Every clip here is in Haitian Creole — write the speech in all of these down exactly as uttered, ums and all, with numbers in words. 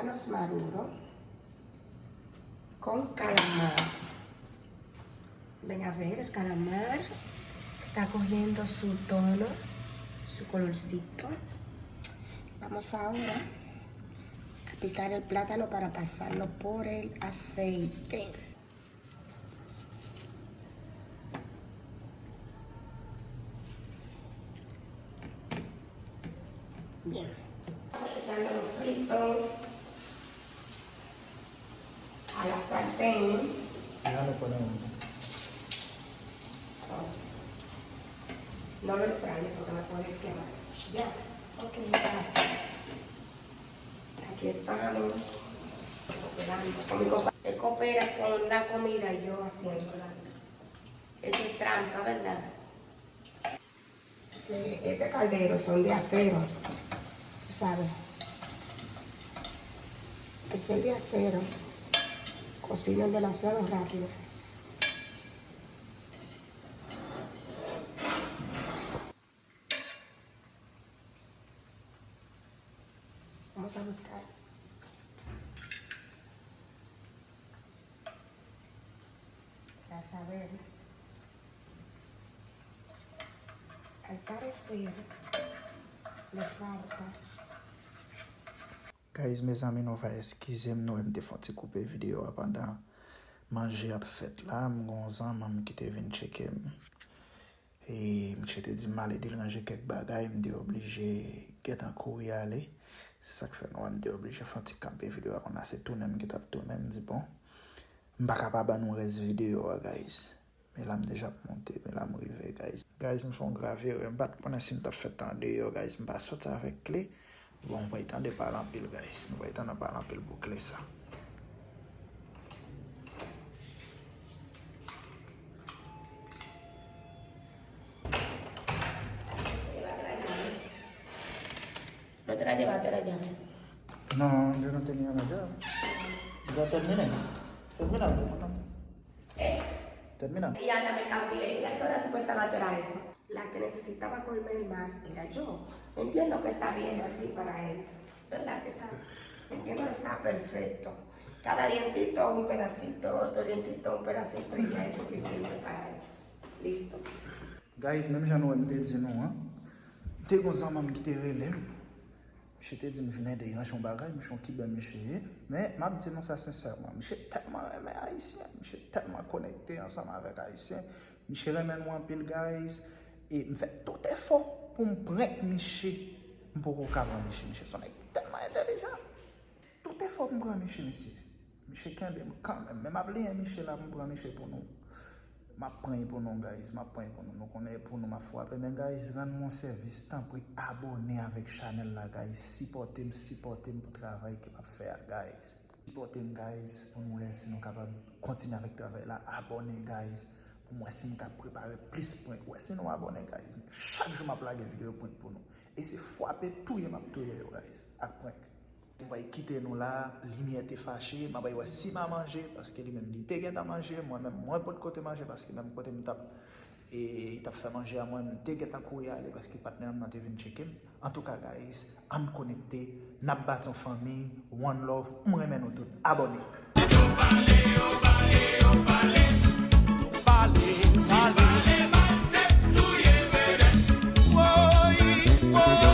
Los maduro con calamar. Ven a ver, el calamar está cogiendo su tono, su colorcito. Vamos ahora a picar el plátano para pasarlo por el aceite. Bien. Estamos echando los fritos a la sartén. Déjalo poner uno. Oh. No lo extrañes porque me puedes quemar. Ya. Ok, gracias. Aquí estamos cooperando con mi compa. Él coopera con la comida y yo haciendo la. Eso es trampa, ¿verdad? Este caldero son de acero, tú sabes. Es el de acero. Cocinan del acero rápido. Vamos a buscar para saber. Al parecer le falta. Guys, mezanmi, nou va eskize m, nou wè m te fè yon ti koupe videyo a pandan manje ap fèt la. M gon zanmi m ki te vin tcheke m. E misye te di m ale di l ranje kèk bagay, m te oblije gentan kouri ale. Se sa k fè nou wè m te oblije fè yon ti kanpe videyo a konsa, se tounen m gentan ap tounen, m di bon, m pa ka pa ban nou rès videyo a, guys. Men la m deja ap monte, men la m rive, guys. Guys, m fè yon grav erè, m pa t konnen si m t ap fè tan deyò, guys, m pa sòti avèk kle. Bon, nou pral tande pale anpil, guys. Nou pral tande pale anpil pou kle sa. No te la llevaste la llave. No, yo no tenía la llave. Ya terminé. Terminaste, ¿no? Eh. Terminaste. Y a la me cambié. ¿Y a qué hora tú pensabas que era eso? La que necesitaba comer más era yo. Entiendo que está bien así para él. ¿Verdad que está? Entiendo que está perfecto. Cada dientito un pedacito, otro dientito un pedacito y ya es suficiente para él. Listo. Guys, menm jan nou wè m te di nou an, m te gon zanmi m ki te rele m. Misye te di m vin ede ranje yon bagay, misye yon Kiben misye ye. Men, m ap di nou sa sensèman, misye tèlman renmen Ayisyen, misye tèlman konekte ansanm avèk Ayisyen, misye renmen nou anpil, guys. E m fè tout efò pou m prank misye, m poko ka pran misye. Misye se yon nèg ki tèlman entèlijan. Tout efò pou m pran misye, mesye. Misye kenbe m kanmenm. Men m ap liyen misye la pou m pran misye pou nou. M ap pran l pou nou, guys. M ap pran l pou nou. Nou konnen e pou nou m ap frape. Men, guys, rann mwen yon sèvis, tanpri, abòne avèk chanèl la, guys. Sipòte m, sipòte m pou travay ke m ap fè a, guys. Sipòte m, guys, pou nou wè si nou kapab kontinye avèk travay la. Abòne, guys, pou m wè si m ka prepare plis prank. Wè si nou abòne, guys. Chak jou m ap lage videyo prank pou nou. E se frape, touye m ap touye yo, guys, ak prank. M pral kite nou la, limyè te fache, m ap wè si m a manje, paske li menm li te gentan manje, mwen menm mwen potko te manje, paske menm kote m t ap, e, t ap fè manje a mwen, m te gentan kouri ale, paske patnè m nan te vin tcheke m. Antouka, guys, ann konekte, n ap bati yon fanmi, one love, m renmen nou tout, abòne. Pale, pale. Woy, woy.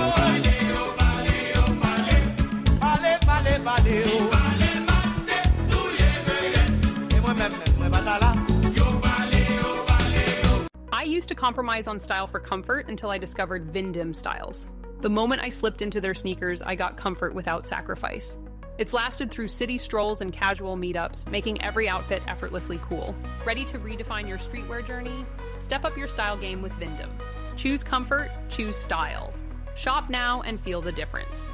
Pale, pale, pale, oh. E mwen menm, menm, mwen pa ta la. I used to compromise on style for comfort until I discovered Vindim styles. The moment I slipped into their sneakers, I got comfort without sacrifice. It's lasted through city strolls and casual meetups, making every outfit effortlessly cool. Ready to redefine your streetwear journey? Step up your style game with Vindim. Choose comfort, choose style. Shop now and feel the difference.